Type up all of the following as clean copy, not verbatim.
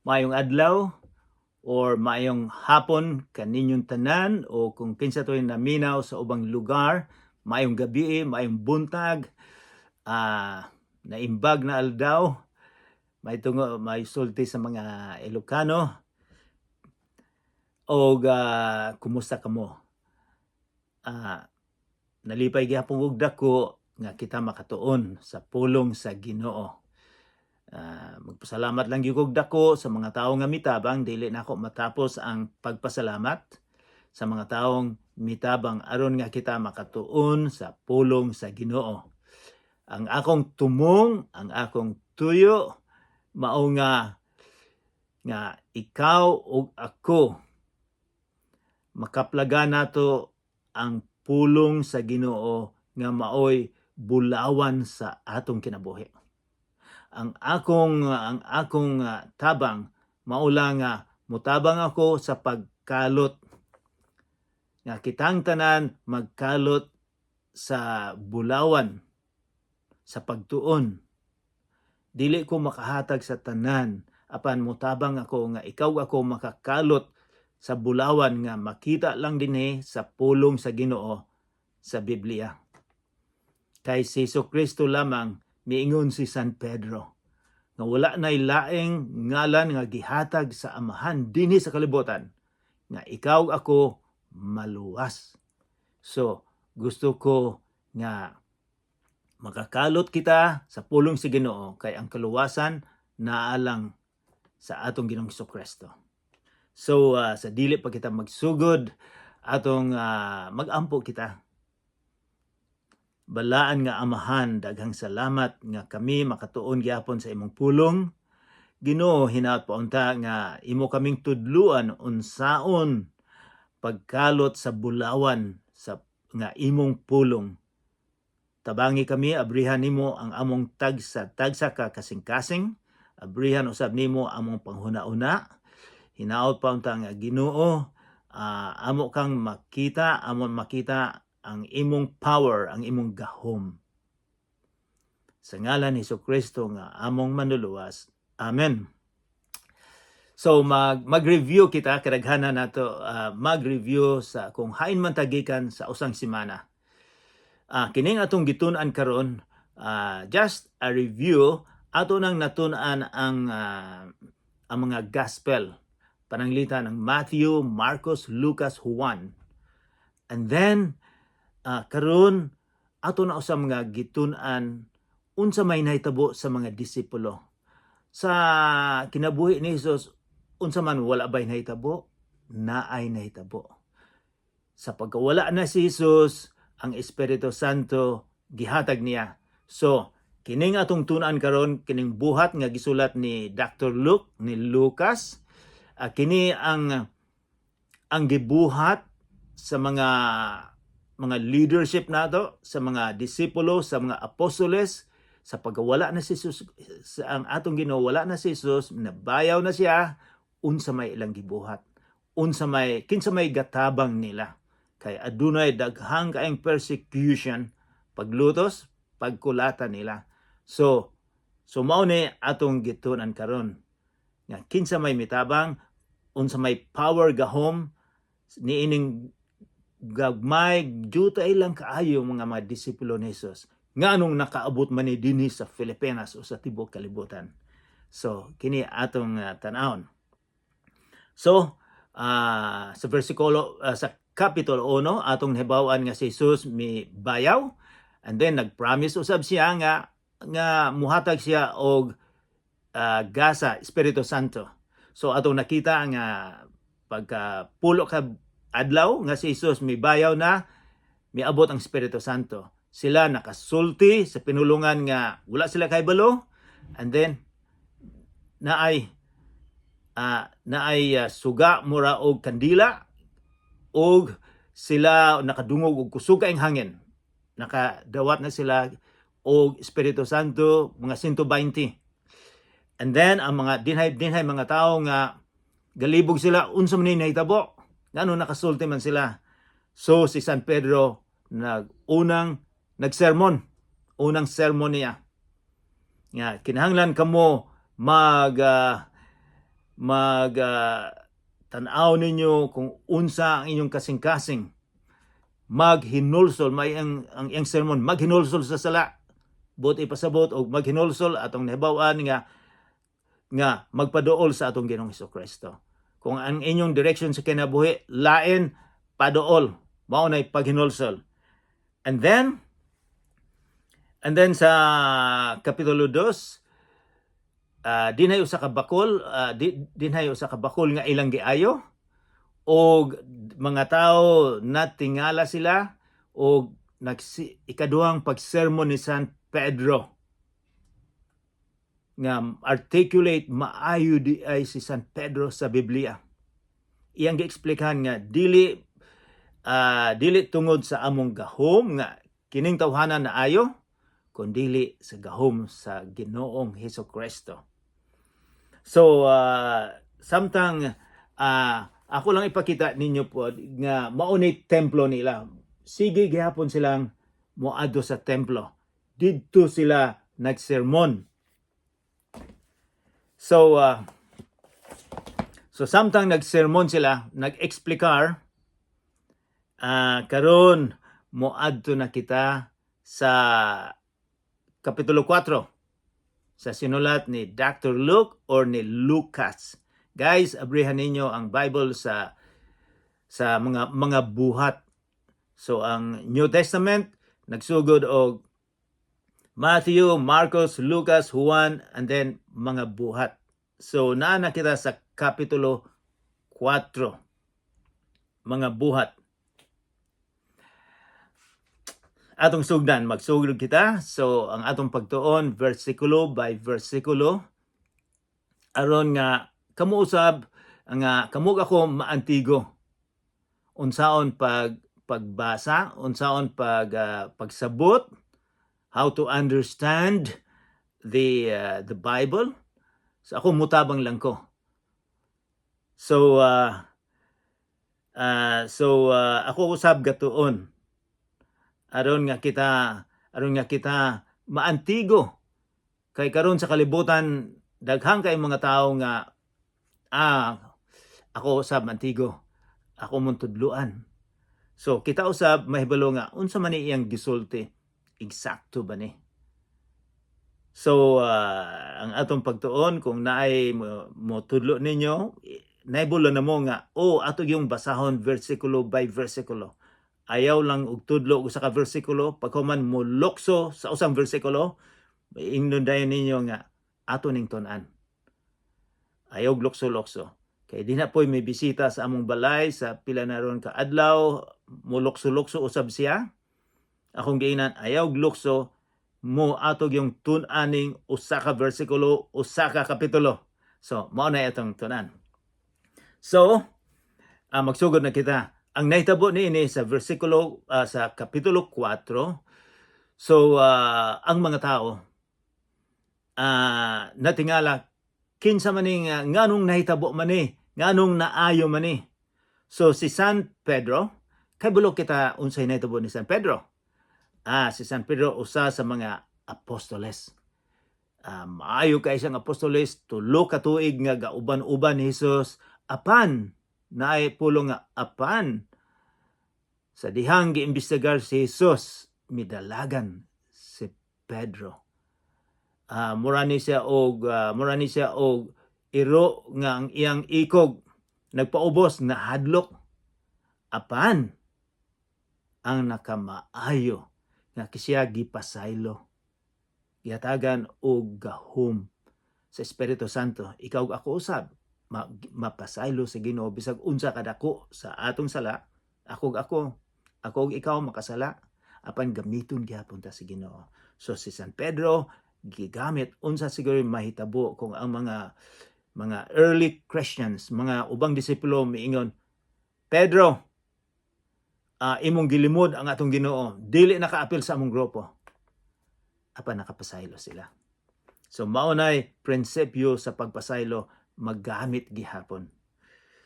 Maayong adlaw or maayong hapon kaninyong tanan o kung kinsa to'y naminaw sa ubang lugar, maayong gabi, maayong buntag, naimbag na aldaw, may tungo may sulti sa mga Ilocano og kumusta kamo? Nalipay gihapon og dako nga kita makatuon sa pulong sa Ginoo. Magpasalamat lang gyud kog dako sa mga tawo nga mitabang. Dili nako matapos ang pagpasalamat sa mga taong mitabang aron nga kita makatuon sa pulong sa Ginoo. Ang akong tumong, ang akong tuyo mao nga nga ikaw ug ako makaplaga nato ang pulong sa Ginoo nga maoy bulawan sa atong kinabuhi. Ang akong tabang mao lang nga mutabang ako sa pagkalot nga kitang tanan magkalot sa bulawan sa pagtuon. Dili ko makahatag sa tanan, apan mutabang ako nga ikaw ako makakalot sa bulawan nga makita lang dinhi sa pulong sa Ginoo sa Biblia. Kay si Kristo lamang, miingon si San Pedro, nga wala nay laing ngalan nga gihatag sa Amahan dinhi sa kalibutan nga ikaw ako maluwas. So, gusto ko nga makakalot kita sa pulong sa Ginoo kay ang kaluwasan naa lang sa atong Ginoong Kristo. So, sa dili pa kita magsugod, atong magampo kita. Balaan nga Amahan, daghang salamat nga kami makatuon gyapon sa imong pulong. Ginoo, hinaot paunta nga imo kaming tudluan unsaon pagkalot sa bulawan sa nga imong pulong. Tabangi kami, abrihan nimo ang among tagsa tagsa ka kasing-kasing, abrihan usab nimo among panghuna-una. Hinaot paunta nga, Ginoo, amo kang makita, amon makita ang imong power, ang imong gahom. Sa ngalan ni Kristo nga among manluluwas. Amen. So mag-review kita, kadaghanan nato mag-review sa kung hain man ta gikan sa usang semana. Kining atong gitun-an karon, just a review, ato nang natun-an ang mga gospel, pananglitan ng Matthew, Marcos, Lucas, Juan. And then karon ato na usab mga gitun-an unsa may nahitabo sa mga disipulo. Sa kinabuhi ni Jesus, unsa man, wala ba'y nahitabo? Naay nahitabo. Sa pagkawala na si Jesus, ang Espiritu Santo gihatag niya. So, kining atong tun-an karon, kining buhat nga gisulat ni Dr. Luke, ni Lucas, kini ang gibuhat sa mga leadership nato, sa mga disipulo, sa mga apostoles, sa pagkawala na si Jesus, sa ang atong Ginoo, wala na si Jesus, nabayaw na siya, unsa may ilang gibuhat, unsa may, kinsa may gatabang nila? Kay adunay daghang kaayong persecution, paglutos, pagkulata nila. So mao ni atong gitun-an karon nga kinsa may mitabang, unsa may power, gahom niining gagmay, jutay lang kaayo mga disipulo ni Jesus, nganong nakaabot man ni dinhi sa Pilipinas o sa tibuok kalibutan. So kini atong tan-awon. So sa versikulo, sa kapitulo 1, atong nahibaw-an nga si Jesus mi bayaw and then nagpromise usab siya nga nga muhatag siya og gasa, Espiritu Santo. So atong nakita nga pagka 10 ka adlaw nga si Jesus mibayaw na, miabot ang Espiritu Santo. Sila nakasulti sa pinulungan nga wala sila kahibalo and then naay suga mura og kandila og sila nakadungog og kusog kaayong hangin. Nakadawat na sila og Espiritu Santo, mga 120. And then ang mga dinhay dinhay mga tao nga galibog sila, unsa man ni nahitabo, ngano nakasulti man sila? So si San Pedro nag-unang nagsermon, unang sermon niya nga kinahanglan kamo mag Mag tan-aw ninyo kung unsa ang inyong kasing-kasing. Maghinulsol, may ang iyang sermon, maghinulsol sa sala. Buot ipasabot og maghinulsol atong nahibaw-an nga magpaduol sa atong Ginoong Kristo. Kung ang inyong direction sa kinabuhi lain, paduol. Mao nay paghinulsol. And then sa kapitulo 2, dinhay usa ka bakol, dinhay usa ka bakol nga ilang giayo og mga tao natingala sila og ikaduhang pagsermon ni San Pedro nga articulate maayo di ay si San Pedro sa Biblia. Iyang giexplikan nga dili tungod sa among gahom nga kining tawhana na ayo, kundili sa gahom sa Ginoong Hesus Kristo. So samtang ako lang ipakita ninyo po nga mao ni templo nila. Sige gihapon silang moadto sa templo. Didto sila nagsermon. So samtang nagsermon sila, nag-explikar, karon moadto na kita sa kapitulo 4 sa sinulat ni Dr. Luke or ni Lucas. Guys, abrihan ninyo ang Bible sa mga buhat. So ang New Testament nagsugod og Matthew, Marcos, Lucas, Juan, and then mga buhat. So naa na kita sa kapitulo 4. Mga buhat. Atong sugdan, magsugod kita. So ang atong pagtuon, versikulo by versikulo, aron nga kamo usab, nga kamo ako maantigo unsaon pagbasa, unsaon pagsabot, how to understand the Bible. So ako mutabang lang ko. So ako usab gatuon aron nga kita maantigo kay karon sa kalibutan daghan kay mga tawo nga ako usab mantigo, ako mong tudluan. So kita usab mahibalo nga unsa man ni iyang gisulti, eksakto ba ni. So ang atong pagtuon, kung naay mo tudlo ninyo, naibulo na mo nga oh, ato yung basahon versikulo by versikulo. Ayaw lang og tudlo og usa ka versikulo. Paghuman mo lokso sa usang versikulo, ingnon dayon ninyo nga ato ning tun-an. Ayaw og lokso-lokso kay di na po'y may bisita sa among balay sa pila na ron ka adlaw, mo lokso-lokso usab siya. Akong giingnan, ayaw og lukso mo, atog yung tun-aning usa ka versikulo, usa ka kapitulo. So mao na itong tun-an. So magsugod na kita. Ang nahitabo niini sa versikulo sa kapitulo 4. So ang mga tao natingala kinsa man ning nganong nahitabo man ni, nganong naayo man ni. So si San Pedro, kay bulo kita unsay nahitabo ni San Pedro. Si San Pedro usa sa mga apostoles. Maayo kay siyang apostoles, 3 ka tuig nga gauban-uban ni Jesus, apan naay pulong nga apan sa dihang giimbestigar si Jesus, midalagan si Pedro. Mura ni siya og iro nga ang iyang ikog nagpaubos, nahadlok. Apan ang nakamaayo nga siya gipasaylo, gihatagan og gahom sa Espiritu Santo. Ikaw ug ako usab mapasaylo sa Ginoo bisag unsa kadako sa atong sala. Ako ug ikaw makasala, apan gamiton gihapon ta sa Ginoo. So si San Pedro gigamit. Unsa siguro mahitabo kung ang mga early Christians, mga ubang disipulo, miingon, "Pedro, imong gilimod ang atong Ginoo, dili nakaapil sa among grupo"? Apan nakapasaylo sila. So mao nay prinsipyo sa pagpasaylo, maggamit gihapon.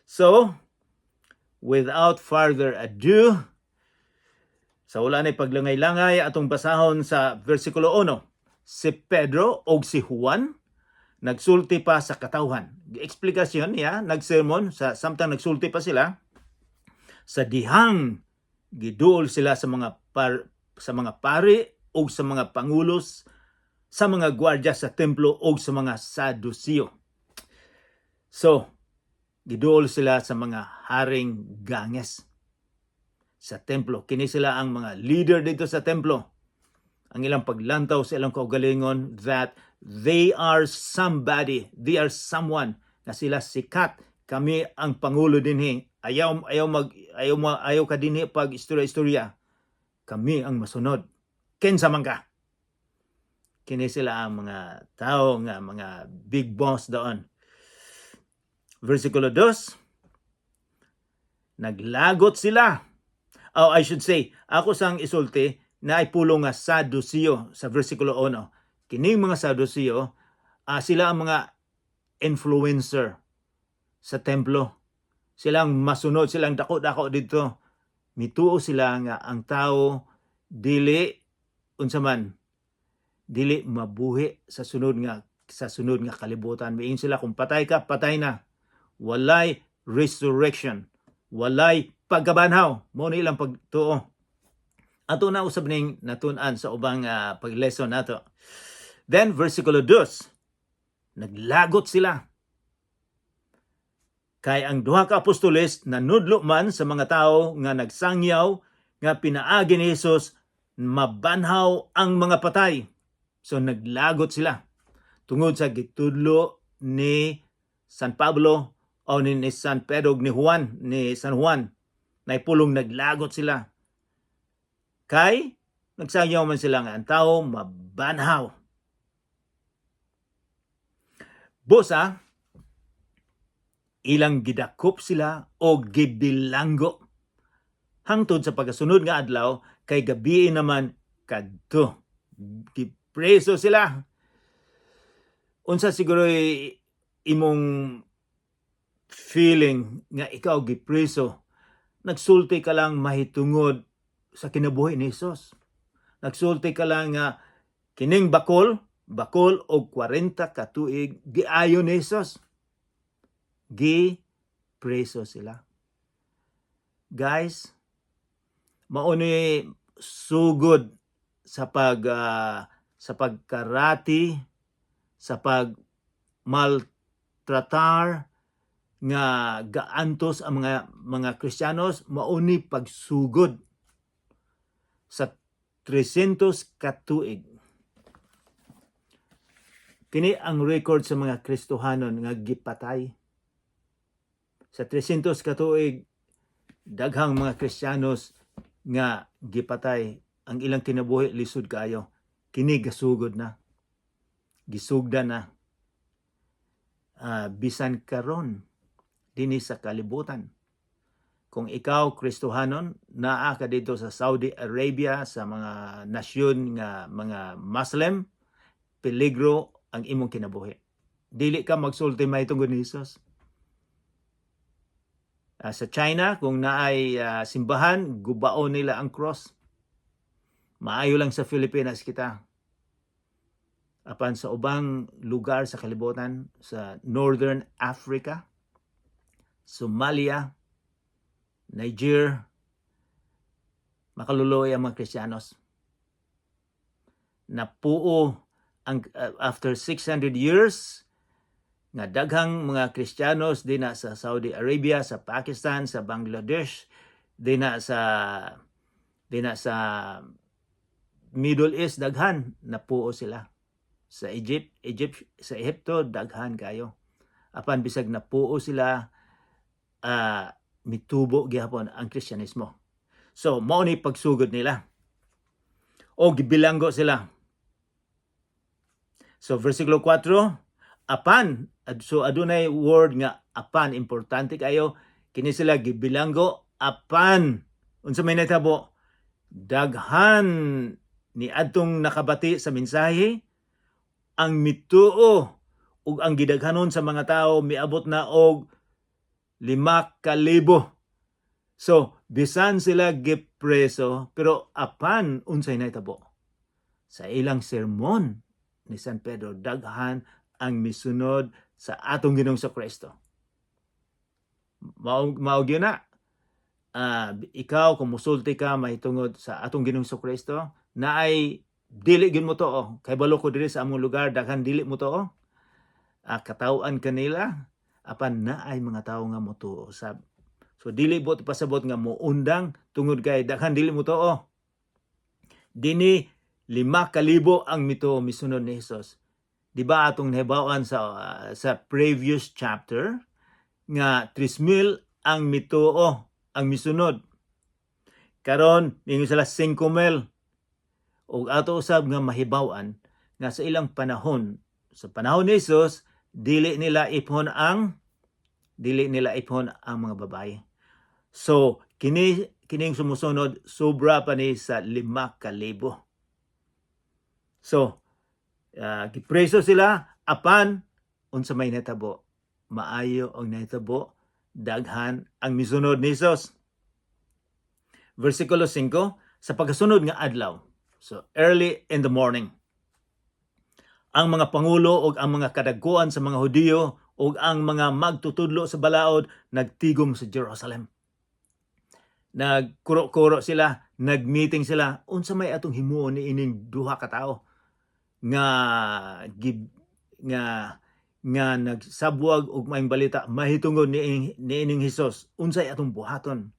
So without further ado, sa wala nay paglangay-langay, atong basahon sa versikulo 1. Si Pedro og si Juan nagsulti pa sa katawhan. Eksplikasyon niya, nagsermon sa samtang nagsulti pa sila sa dihang giduol sila sa mga pari ug sa mga pangulos sa mga gwardiya sa templo ug sa mga Saduceo. So, giduol sila sa mga haring ganges sa templo. Kini sila ang mga leader dito sa templo. Ang ilang paglantaw sa ilang kaugalingon that they are somebody, they are someone, na sila sikat. Kami ang pangulo dinhi. Ayaw ayaw mag ayaw ma, ayaw ka dinhi pag istorya-istorya. Kami ang masunod. Kinsa man ka. Kini sila ang mga tao nga mga big boss doon. Versikulo 2, naglagot sila. Oh, I should say, ako sang isulti na ay pulong nga Saduceo sa versikulo 1. Kining mga Saduceo, sila ang mga influencer sa templo. Silang masunod, silang dako-dako dito. Mituo sila nga ang tao dili unsa man dili mabuhi sa sunod nga kalibutan. Miingon sila, kung patay ka, patay na. Walay resurrection. Walay pagkabanhaw. Mao ni ilang pagtuo. Ato na usab ning natun-an sa ubang pag-lesson nato. Then versikulo 2. Naglagot sila. Kay ang duha ka apostoles nanudlo man sa mga tao nga nagsangyaw nga pinaagi ni Jesus mabanhaw ang mga patay. So naglagot sila tungod sa gitudlo ni San Pablo o ni San Pedro, ni Juan, ni San Juan. Naipulong naglagot sila. Kay nagsangyaw man sila nga ang tao mabanhaw. Busa, ilang gidakop sila o gibilanggo. Hangtod sa pagkasunod nga adlaw, kay gabii naman kadto. Gipreso sila. Unsa siguro imong feeling nga ikaw gipreso? Nagsulti ka lang mahitungod sa kinabuhi ni Hesus. Nagsulti ka lang nga kining bakol, bakol og 40 ka tuig, giayo ni Hesus. Gipreso sila. Guys, mao ni sugod sa pagkarati, sa pag maltratar nga gaantos ang mga Kristiyanos. Mao ni pagsugod sa 300 katuig. Kini ang record sa mga Kristohanon nga gipatay. Sa 300 katuig, daghang mga Kristiyanos nga gipatay. Ang ilang kinabuhi lisod kaayo. Kini gasugod na. Gisugda na. Bisan karon dinhi sa kalibutan. Kung ikaw Kristohanon, naa ka dito sa Saudi Arabia, sa mga nasyon nga mga Muslim, peligro ang imong kinabuhi. Dili ka magsulti mahitungod ni Jesus. Sa China, kung naay simbahan, gubaon nila ang cross. Maayo lang sa Pilipinas kita. Apan sa ubang lugar sa kalibutan, sa Northern Africa, Somalia, Niger, makaluluoy ang mga Kristiyanos. Napuo ang after 600 years nga daghang mga Kristiyanos dinha sa Saudi Arabia, sa Pakistan, sa Bangladesh, dinha sa Middle East, daghan napuo sila. Sa Egypt, Egypt sa Ehipto, daghan kayo. Apan bisag napuo sila, mitubo gihapon ang Kristyanismo. So mao ni pagsugod nila. O gibilanggo sila. So versikulo 4, apan, so adunay word nga apan, importante kayo. Kini sila gibilanggo, apan unsa may nahitabo? Daghan ni adtong nakabati sa mensahe ang mituo, ug ang gidaghanon sa mga tao miabot na og 5,000. So bisan sila gipreso, pero apan unsay nahitabo? Sa ilang sermon ni San Pedro, daghan ang misunod. Sa atong Ginoong Kristo. Mao mao gyud na. Ikaw kung musulti ka mahitungod sa atong Ginoong Kristo, naay dili gyud motuo. Kay balo ko diri sa among lugar daghan dili motuo. Katawhan kanila, apan naay mga tawo nga motuo sab. So dili buot pasabot nga moundang tungod kay daghan dili motuo. Dini 5,000 ang mituo, misunod ni Jesus. Di ba atong nahibaw-an sa previous chapter nga 3,000 ang mituo, ang misunod? Karon mingon sila 5,000. Ug ato usab nga mahibaw-an nga sa ilang panahon, sa panahon ni Jesus, dili nila iphon ang mga babae. So kini kining sumusunod, sobra pa ni sa 5,000. So gipreso sila, apan unsa may nahitabo? Maayo ang nahitabo, daghan ang misunod ni Jesus. Versikulo 5, sa pagkasunod nga adlaw. So early in the morning. Ang mga pangulo ug ang mga kadaguan sa mga Hudiyo ug ang mga magtutudlo sa balaod nagtigom sa Jerusalem. Nagkuro-kuro sila, nagmeeting sila, unsa may atong himuon ni ining duha ka tawo nga gib, nga nga nagsabwag og maayong balita mahitungod ni niining Hesus? Unsay atong buhaton?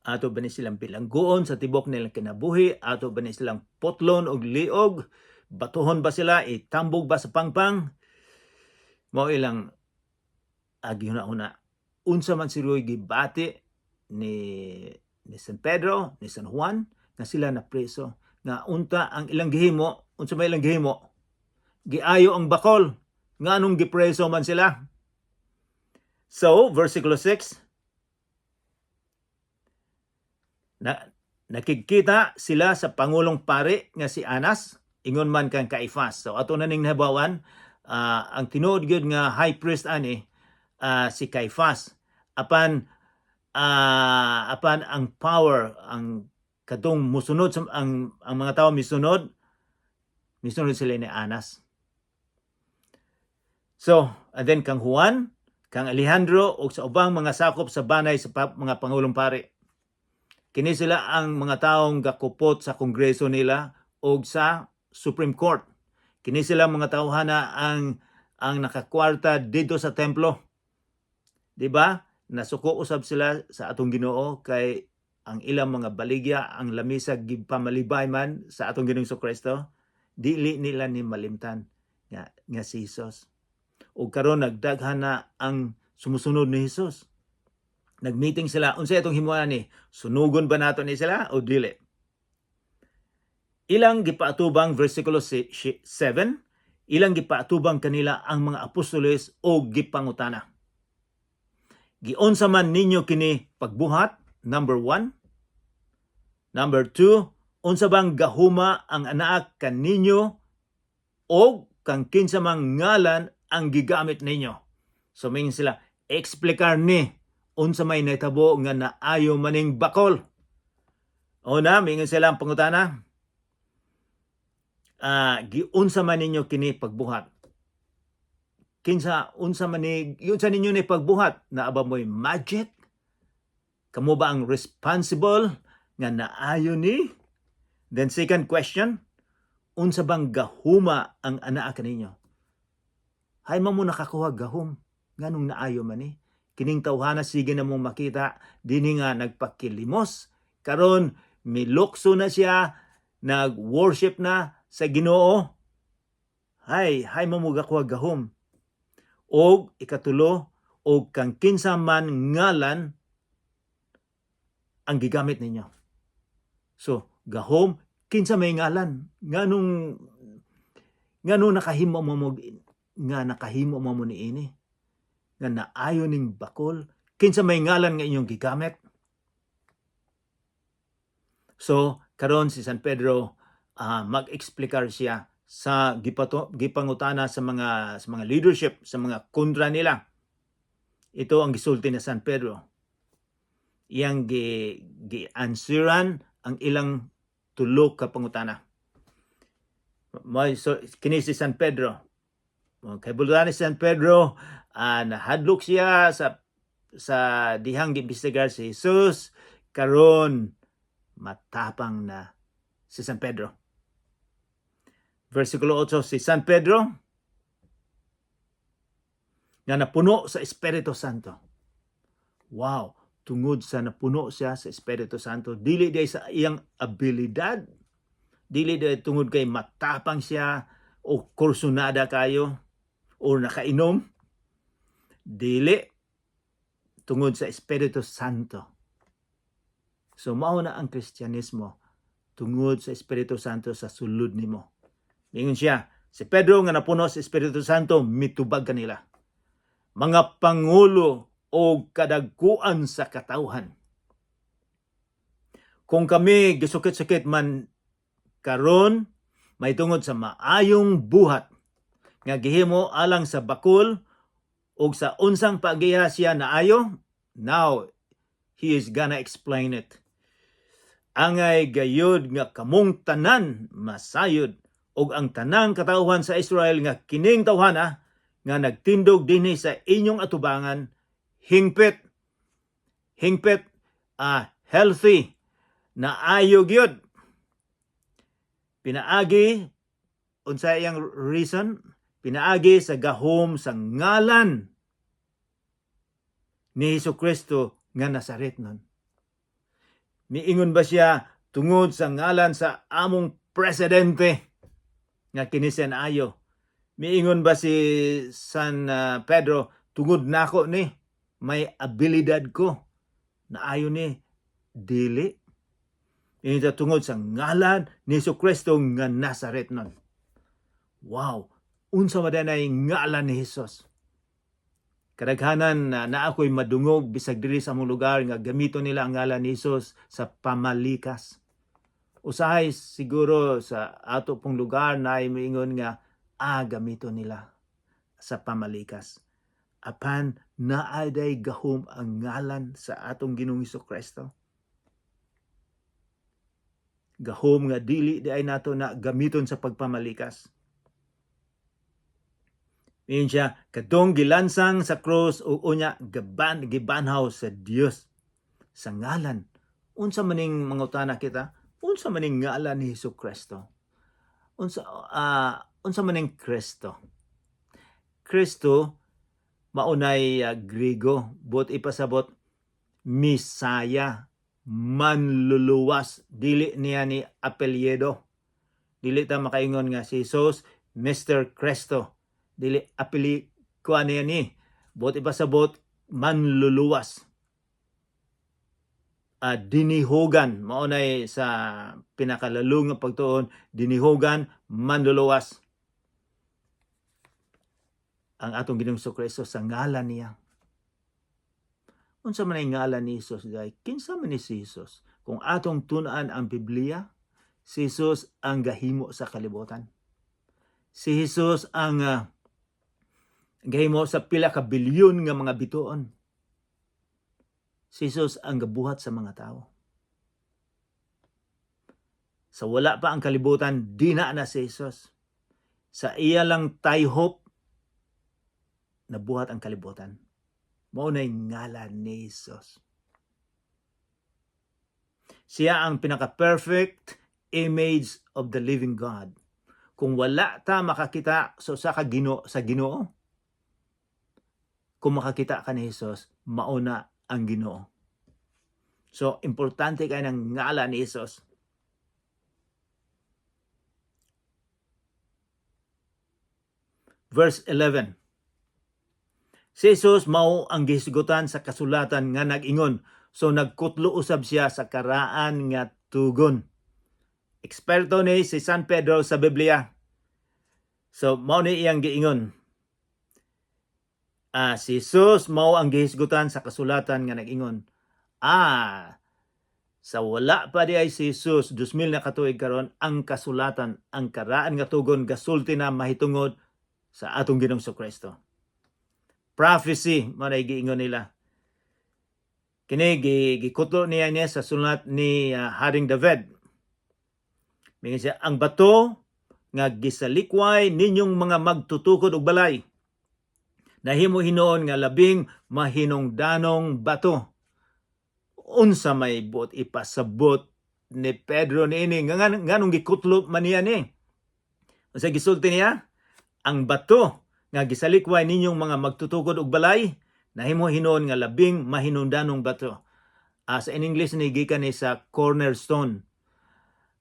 Ato ba ni silang bilanggoon sa tibok nilang kinabuhi? Ato ba ni silang putlon og liog? Batuhon ba sila? Itambog ba sa pangpang? Mao ilang gihuna-huna. Unsa man siroy gibati ni San Pedro, ni San Juan nga sila na preso, nga unta ang ilang gihimo? Unsa may ilang gihimo? Giayo ang bakol. Nganong gipreso man sila? So, versikulo 6, na nakigkita sila sa pangulong pari nga si Anas, ingon man kang Caifas. So ato na ning nahibaw-an, ang tinuod gyud nga high priest ani si Caiphas. Apan ang power, ang kadtong musunod sa ang mga tao, misunod sila ni Anas. So, and then kang Juan, kang Alejandro ug sa ubang mga sakop sa banay sa mga pangulong pari. Kini sila ang mga taong gakupot sa kongreso nila ug sa Supreme Court. Kini sila mga tawhana ang nakakwarta dito sa templo. Di ba? Nasuko usab sila sa atong Ginoo kay ang ilang mga baligya, ang lamisa gipamalibay man sa atong Ginoong Kristo. Dili nila ni malimtan nga si Jesus. Ug karon nagdaghan na ang sumusunod ni Jesus. Nagmeeting sila, unsay atong himuan ni? Sunugon ba nato ni sila o dili? Ilang gipaatubang, versikulo 7, ilang gipaatubang kanila ang mga apostoles o gipangutana. Giunsa man ninyo kini pagbuhat? Number 1. Number 2, unsa bang gahuma ang anaa kaninyo o kang kinsa mang ngalan ang gigamit ninyo? So mingon sila, eksplikar ni unsa may nahitabo nga naayo maning bakol. Una, mingon sila ang pangutana. Giunsa man ninyo kini pagbuhat? Kinsa unsa man ni giunsa ninyo ni pagbuhat? Naa ba mo'y magic? Kamo ba ang responsible nga naayo ni? Then second question, unsa bang gahuma ang anaa kaninyo? Hay man mo nakakuha gahom nganong naayo man ni? Kining tawhana sige na mong makita dinhi nga nagpakilimos. Karon milukso na siya, nag-worship na sa Ginoo. Hay, hay mo mo gakuha gahom? Og ikatulo, og kang kinsa man ngalan ang gigamit ninyo? So, gahom, kinsa may ngalan? Nganong nakahimo mo niini? Nga naayo ning bakol, kinsa may ngalan nga inyong gigamit? So, karon si San Pedro mag-eksplikar siya sa gipangutana sa mga leadership, sa mga kontra nila. Ito ang gisulti ni San Pedro. Iyang gi gi-answeran ang ilang tulo ka pangutana. May so kini si San Pedro. Kay ni San Pedro, nahadlok siya sa dihang giimbestigar si Jesus. Karon matapang na si San Pedro. Versikulo 8, si San Pedro nga napuno sa Espiritu Santo. Wow, tungod sa napuno siya sa Espiritu Santo, dili diay sa iyang abilidad, dili diay tungod kay matapang siya o kursunada kayo o nakainom, dili, tungod sa Espiritu Santo. So mao na ang Kristyanismo, tungod sa Espiritu Santo sa sulod nimo. Ingon siya, si Pedro nga napuno sa Espiritu Santo mitubag kanila. "Mga pangulo o kadagkuan sa katawhan. Kung kami gisukit-sukit man karon may tungod sa maayong buhat nga gihimo alang sa bakul ug sa unsang pagiha siya naayo," now he is gonna explain it. "Angay gayud nga kamong tanan masayod ug ang tanang katawhan sa Israel nga kining tawhana nga nagtindog dinhi sa inyong atubangan hingpit," hingpit, healthy, naayo gyud, "pinaagi," unsa iyang reason? "Pinaagi sa gahom sa ngalan ni Hesus Kristo nga Nazaretnon." Miingon ba siya tungod sa ngalan sa among presidente nga kini siya naayo? Miingon ba si San Pedro, "Tungod nako ni, may abilidad ko, naayo ni"? Dili. Ingon siya tungod sa ngalan ni Hesus Kristo nga Nazaretnon. Wow! Unsa man ay ngalan ni Hesus? Kadaghanan na naa ko'y madungog bisag diri sa among lugar nga gamito nila ang ngalan ni Hesus sa pamalikas. Usahay siguro sa ato pong lugar na ay miingon nga gamito nila sa pamalikas. Apan naa day gahom ang ngalan sa atong Ginoong Hesus Kristo. Gahom nga dili diay nato na gamiton sa pagpamalikas. Miingon siya, "Kadtong gilansang sa krus ug unya gaban gibanhaw sa Dios sa ngalan." Unsa maning mangutana kita? Unsa maning ngalan ni Hesus Kristo? Unsa maning Kristo? Kristo maunay Griego, buot ipasabot Misaya, manluluwas, dili niya ni apelyido. Dili ta makaingon nga si Jesus Mr. Cristo. Dili apeli kuan niya ni. Buot ipasabot manluluwas. Dinihogan mao nay sa pinakalalung nga pagtuon, dinihogan, manluluwas. Ang atong Ginoong Kristo, sa ngalan niya. Unsa man ay ngalan ni Jesus diay? Kinsa man ni si Jesus? Kung atong tun-an ang Biblia, si Jesus ang gahimo sa kalibutan. Si Jesus ang gahimo sa pila ka bilyon nga mga bituon. Si Jesus ang gabuhat sa mga tao. Sa wala pa ang kalibutan, dina na si Jesus. Sa iya lang tayhop, nabuhat ang kalibutan. Mao na'y ngalan ni Jesus. Siya ang pinaka-perfect image of the living God. Kung wala ta makakita sa usa ka Ginoo sa Ginoo, kung makakita ka ni Jesus, mao na ang Ginoo. So, importante kay ng ngalan ni Jesus. Verse 11. Si Jesus mao ang gihisgutan sa kasulatan nga nag-ingon. So nagkutlo usab siya sa karaan nga tugon. Eksperto ni si San Pedro sa Biblia. So mao ni iyang giingon. Si Jesus mao ang gihisgutan sa kasulatan nga nag-ingon. Sa wala pa diay si Jesus, 2000 na katuig karon, ang kasulatan, ang karaan nga tugon gasulti na mahitungod sa atong Ginoong Kristo. Prophecy mao na giingon nila. Kini gikutlo niya sa sulat ni Haring David. Mingon siya, "Ang bato nga gisalikway ninyong mga magtutukod og balay, nahimo hinuon nga labing mahinungdanong bato. Unsa may buot ipasabot ni Pedro niini? Nga nganong gikutlop man niya ni? Unsa gisulti niya? Ang bato nga gisalikway ninyong mga magtutukod og balay, nahimo hinuon nga labing mahinungdanong bato. Sa in English ni, gikan ni sa cornerstone.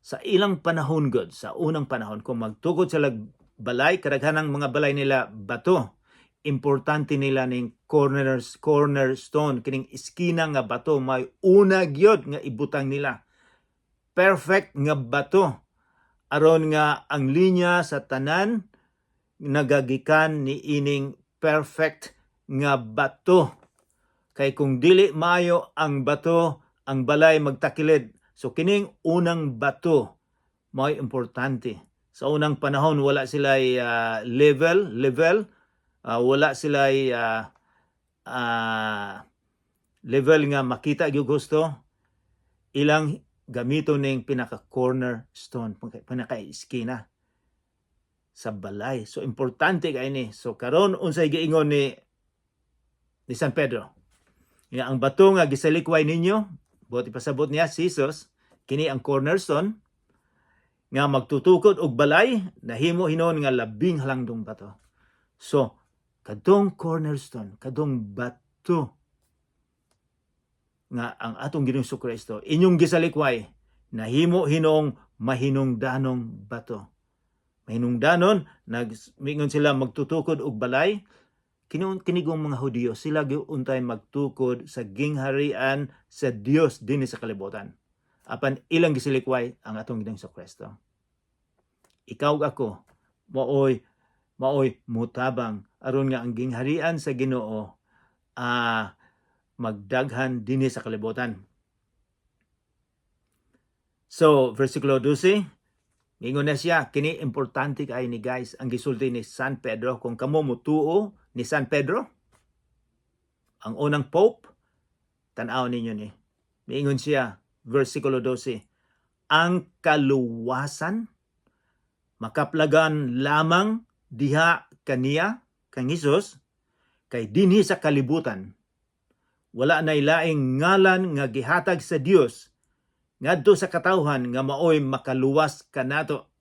Sa ilang panahon gud, sa unang panahon, kung magtukod sila balay, kadaghanang mga balay nila bato. Importante nila ning cornerstone, kining iskina nga bato, may una gyud nga ibutang nila. Perfect nga bato aron nga ang linya sa tanan nagagikan ni ining perfect nga bato. Kay kung dili maayo ang bato, ang balay magtakilid. So kining unang bato mao'y importante. Sa unang panahon, wala sila level level wala sila level nga makita gyud gusto ilang gamito ning pinaka cornerstone, pinaka iskina sa balay. So importante kay ni. So karon, unsay giingon ni San Pedro? Nga ang bato nga gisalikway ninyo, buot ipasabot niya si Jesus, kini ang cornerstone nga magtutukod og balay, nahimo hinuon nga labing halangdong bato. So kadtong cornerstone, kadtong bato nga ang atong Ginoong Kristo inyong gisalikway, nahimo hinuong mahinungdanong bato. Mahinungdanon, nagmingon sila magtutukod og balay. Kinuon kinigong mga Hudiyo, sila gyud untay magtukod sa gingharian sa Dios dinhi sa kalibutan. Apan ilang gisilikway ang atong Ginoong Kristo. Ikaw ug ako maoy mutabang aron nga ang gingharian sa Ginoo magdaghan dinhi sa kalibutan. So, versikulo 12, mingon na siya, kini importante kay ni, guys, ang gisulti ni San Pedro. Kung kamo mutuo ni San Pedro, ang unang pope, tan-aw ninyo ni. Miingon siya, versikulo 12, ang kaluwasan makaplagan lamang diha kaniya, kang Hesus, kay dinhi sa kalibutan wala nay laing ngalan nga gihatag sa Dios ngadto sa katawhan nga maoy makaluwas kanato.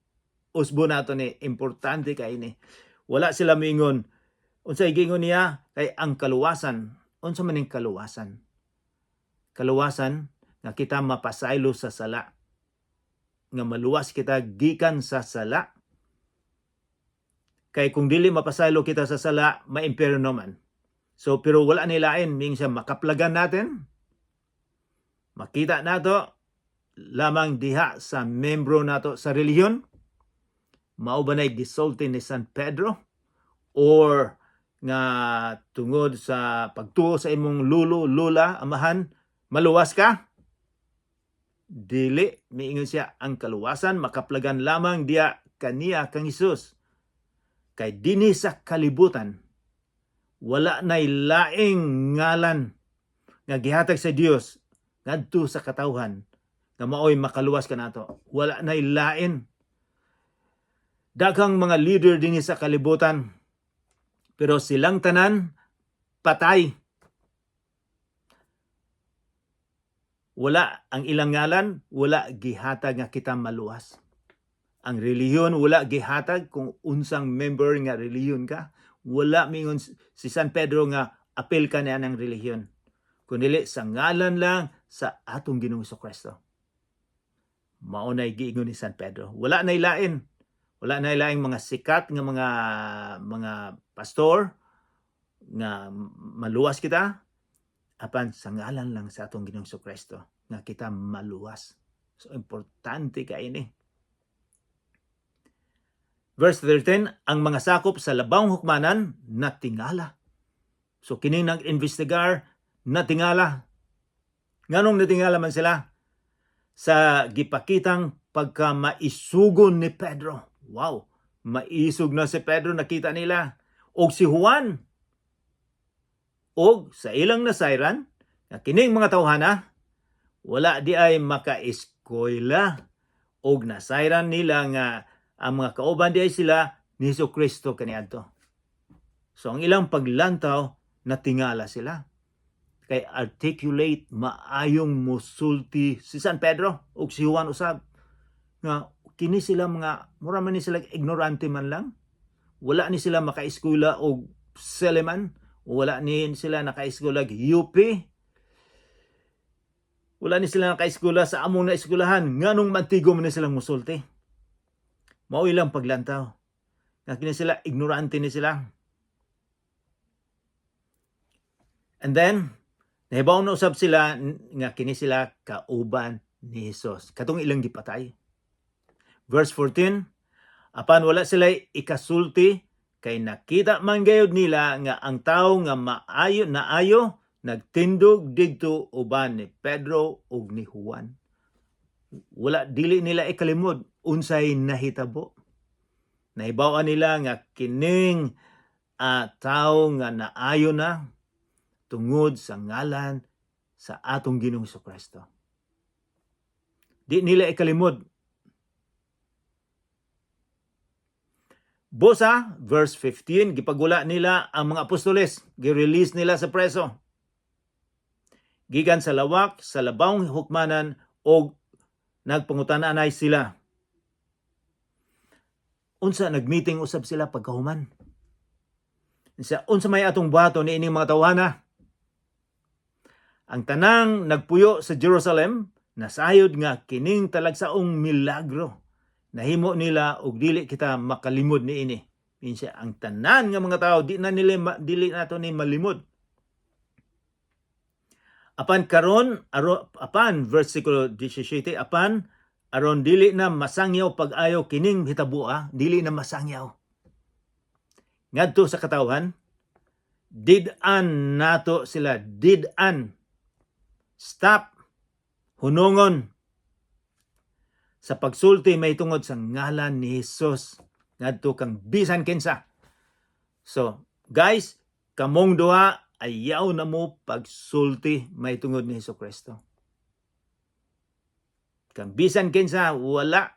Usbo nato ni, importante kay ni. Wala sila miingon. Unsay giingon niya? Kay ang kaluwasan, unsa man ning kaluwasan? Kaluwasan nga kita mapasaylo sa sala, nga maluwas kita gikan sa sala. Kay kung dili mapasaylo kita sa sala, maimpyerno man. So pero wala nilain ming siya, makaplagan natin, makita nato lamang diha sa membro nato sa relihiyon. Mao ba nay gisulti ni San Pedro? Or nga tungod sa pagtuo sa imong lulo, lula, amahan, maluwas ka? Dili, miingon siya, ang kaluwasan makaplagan lamang diha kaniya, kang Hesus. Kay dinhi sa kalibutan wala nay laing ngalan nga gihatag sa Dios ngadto sa katawhan nga maoy makaluwas kanato. Wala nay lain. Daghang mga leader dinhi sa kalibutan, pero silang tanan patay. Wala ang ilang ngalan, wala gihatag nga kita maluwas. Ang relihiyon, wala gihatag kung unsang member nga relihiyon ka. Wala mingon si San Pedro nga apil ka niya ng relihiyon. Kundi sa ngalan lang sa atong Ginoong Kristo. Mao nay giingon ni San Pedro. Wala nay lain. Wala nay laing mga sikat nga mga pastor nga maluwas kita, apan sa ngalan lang sa atong Ginoong Kristo nga kita maluwas. So importante kay ini. Verse 13, ang mga sakop sa labawng hukmanan natingala. So kini nag-investigar, natingala. Nganong natingala man sila? Sa gipakitang pagkamaisugon ni Pedro. Wow, maisog na si Pedro, nakita nila. Og si Juan. Og sa ilang nasayran, nga kining mga tawhana, wala di ay makaeskwela. Og nasayran nila nga Ang mga kauban diay sila ni Hesus Kristo kaniadto. So ang ilang paglantaw, natingala sila. Kay articulate, maayong musulti si San Pedro ug si Juan usab. Nga kini sila mga mura man ni sila ignorante man lang. Wala ni sila makaeskwela og Silliman, wala ni sila nakaeskwela og UP. Wala ni sila nakaeskwela sa among naeskwelahan, nganong mantigo man ni silang musulti. Mao ilang paglantaw. Nga kini sila ignorante ni sila. And then nahibaw na usab sila nga kini sila kauban ni Jesus. Katong ilang gipatay. Verse 14, apan wala sila ikasulti kay nakita man gayud nila nga ang tawo nga maayo naayo nagtindog didto uban ni Pedro ug ni Juan. Wala, dili nila ikalimod unsay nahitabo. Nahibaw-an nila nga kining tawo nga naayo na tungod sa ngalan sa atong Ginoong Kristo. Di nila ikalimod. Bosa, verse 15, gipagula nila ang mga apostoles, gi-release nila sa preso. Gikan sa lawak, sa labawng hukmanan, og nagpangutan-anay sila. Unsa, nagmeeting usab sila pagkahuman. Unsa, unsa may atong buhaton ni ining mga tawhana? Ang tanang nagpuyo sa Jerusalem nasayod nga kining talagsaong milagro nahimo nila og dili kita makalimod niini. Minsa ang tanan nga mga tao di na nila dili nato ni malimod. Apan karon apan versikulo 17, apan aron dili na masangyaw pag-ayo kining hitaboa, dili na masangyaw. Ngadto sa katawhan, did-an nato sila, did-an. Stop. Hunungon. Sa pagsulti may tungod sa ngalan ni Jesus ngadto kang bisan kinsa. So, guys, kamong duha, ayaw na mo pagsulti may tungod ni Hesus Kristo. Kang bisan kinsa, wala.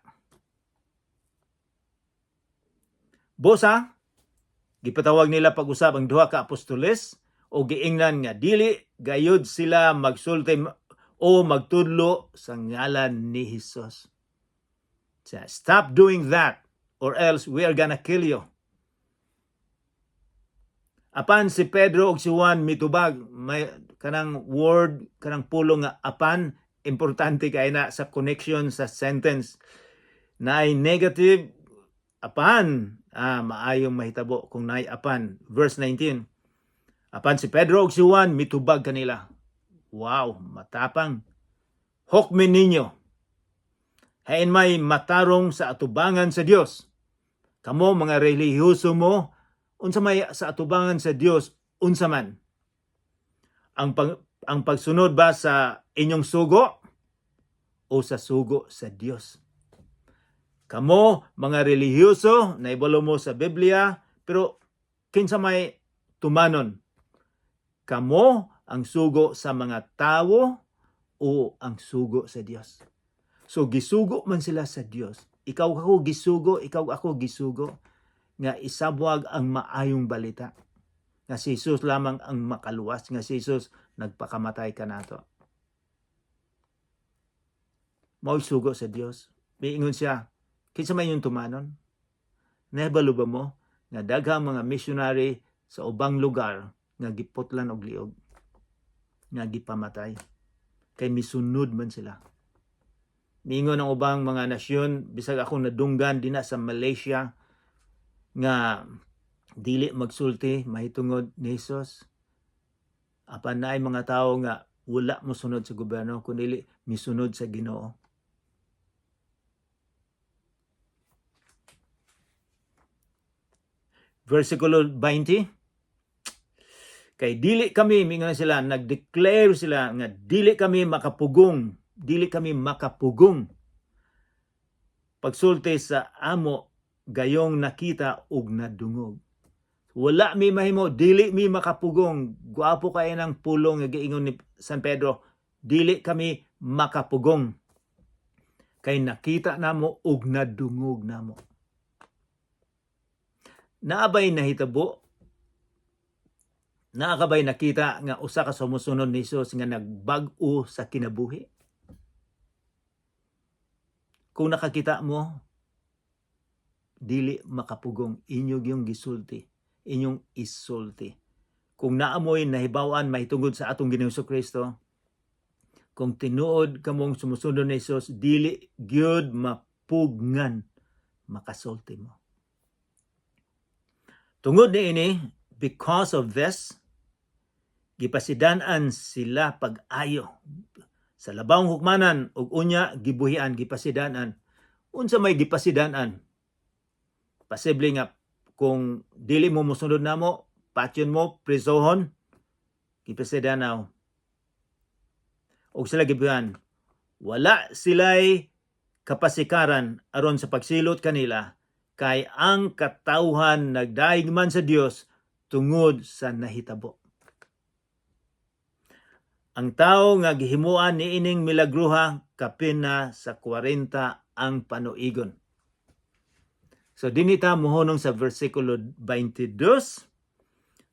Bosa, gipatawag nila pag-usab ang duha ka apostoles o giingnan nga dili gayud sila magsulti o magtudlo sa ngalan ni Hesus. Stop doing that or else we are gonna kill you. Apan si Pedro ug si Juan mitubag, may kanang word, kanang pulong nga apan, importante kay na sa connection sa sentence. Naay negative apan, maayong mahitabo kung naay apan. Verse 19. Apan si Pedro ug si Juan mitubag kanila. Wow, matapang. Hukmin ninyo. Hain may matarong sa atubangan sa Dios. Kamo mga relihiyoso mo, unsa may sa atubangan sa Dios, unsa man? Ang pagsunod ba sa inyong sugo o sa sugo sa Dios? Kamo mga relihiyoso, naibalo mo sa Biblia, pero kinsa may tumanon? Kamo ang sugo sa mga tawo o ang sugo sa Dios? So gisugo man sila sa Dios. Ikaw ako gisugo, ikaw ako gisugo nga isabwag ang maayong balita. Nga si Jesus lamang ang makaluwas, nga si Jesus nagpakamatay kanato. Mao'y sugo sa Dios. Miingon siya, kinsa may inyong tumanon? Nahibalo ba mo nga daghang mga missionary sa ubang lugar nga giputlan og liog, nga gipamatay, kay misunod man sila. Miingon ang ubang mga nasyon, bisag ako nadunggan dinha sa Malaysia, nga dili magsulti mahitungod ni Jesus. Apan naay mga tawo nga wala mosunod sa gobyerno kundi misunod sa Ginoo. Versikulo 20, kay dili kami, mingon sila, nag-declare sila nga dili kami makapugong, dili kami makapugong pagsulti sa amo gayong nakita ug nadungog. Wala mi mahimo, dili mi makapugong. Gwapo kay ng pulong nga giingon ni San Pedro, dili kami makapugong. Kay nakita namo ug nadungog namo. Naa bay nahitabo? Naa ka bay nakita nga usa ka sumusunod ni Jesus nga nagbag-o sa kinabuhi? Kung nakakita mo, dili makapugong, inyo gyung gisulti, inyong isulti. Kung naa moy nahibaw-an mahitungod sa atong Ginoong Kristo, kung tinuod kamong sumusunod ni Jesus, dili gyud mapugngan makasulti mo. Tungod niini, because of this, gipasidan-an sila pag-ayo sa labawng hukmanan ug unya gibuhian, gipasidan-an. Unsa may gipasidan-an? Posible nga kung dili mo mosunod namo, patyon mo, prisohon, gipasidan-aw. Og sila gibuhian. Wala sila'y kapasikaran aron sa pagsilot kanila kay ang katawhan nagdayeg man sa Dios tungod sa nahitabo. Ang tao nga gihimuan niining milagruha, kapin na sa 40 ang panuigon. So dinhi ta mohunong sa versikulo 22.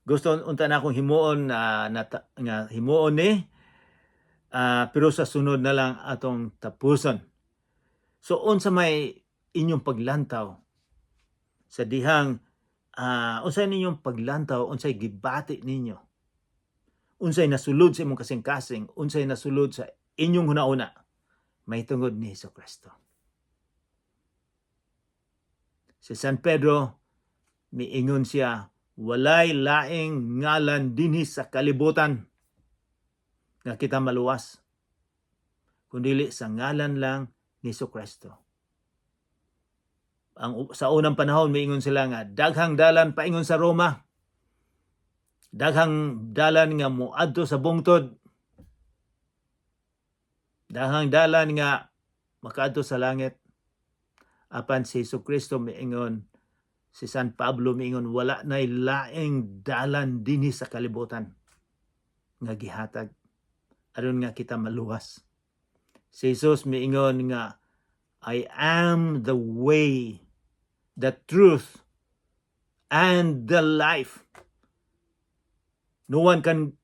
Gusto unta na akong himuon na, nga himuon ni pero sa sunod na lang atong tapuson. So unsa may inyong paglantaw sa dihang unsay ninyong paglantaw, unsay gibati ninyo, unsay nasulod sa imong kasing-kasing, unsay nasulod sa inyong hunauna mahitungod ni Hesus Kristo? Si San Pedro, miingon siya, "Walay laing ngalan dinhi sa kalibutan nga kita maluwas kundili sa ngalan lang ni Hesus Kristo." Ang sa unang panahon, miingon sila nga daghang dalan paingon sa Roma. Daghang dalan nga moadto sa bungtod. Daghang dalan nga makaadto sa langit. Apan si Hesus Kristo miingon, si San Pablo miingon, wala nay laing dalan dinhi sa kalibutan nga gihatag aron nga kita maluwas. Si Jesus miingon nga, "I am the way, the truth, and the life. No one can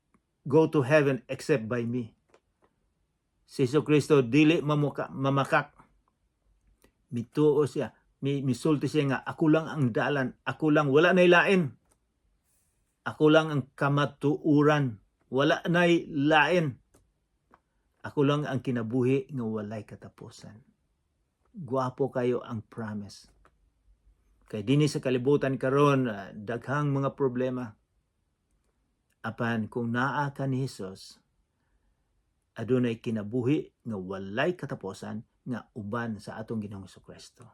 go to heaven except by me." Si Hesus Kristo dili mamuka, mamakak. Mituo siya, misulti siya nga ako lang ang dalan, ako lang, wala nay lain. Ako lang ang kamatuuran, wala nay lain. Ako lang ang kinabuhi nga walay katapusan. Gwapo kayo ang promise. Kay dinhi sa kalibutan karon daghang mga problema. Apan kung naa ka ni Hesus, adunay kinabuhi nga walay katapusan nga uban sa atong Ginoong Kristo.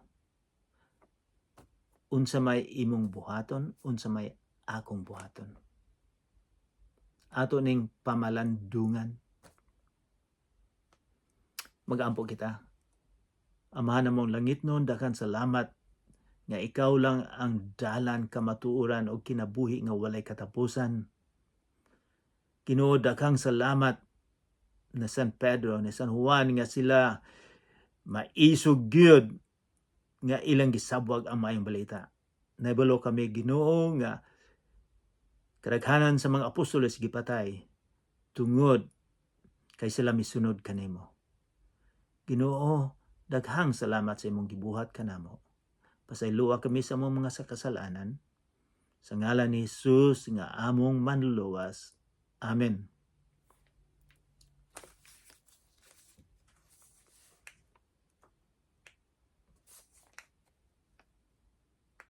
Unsa may imong buhaton, unsa may akong buhaton? Ato ning pamalandungan. Magampo kita. Amahan namong langitnon, daghan salamat nga ikaw lang ang dalan, kamatuoran o kinabuhi nga walay katapusan. Ginoo, daghang salamat na San Pedro, ni San Juan nga sila maisog gyud nga ilang gisabwag ang Maayong Balita. Nahibalo kami, Ginoo, nga kadaghanan sa mga apostoles gipatay tungod kay sila misunod kanimo. Ginoo, daghang salamat sa imong gibuhat kanamo. Pasayloa kami sa among mga kasalanan. Sa ngalan ni Jesus nga among Manluluwas. Amen.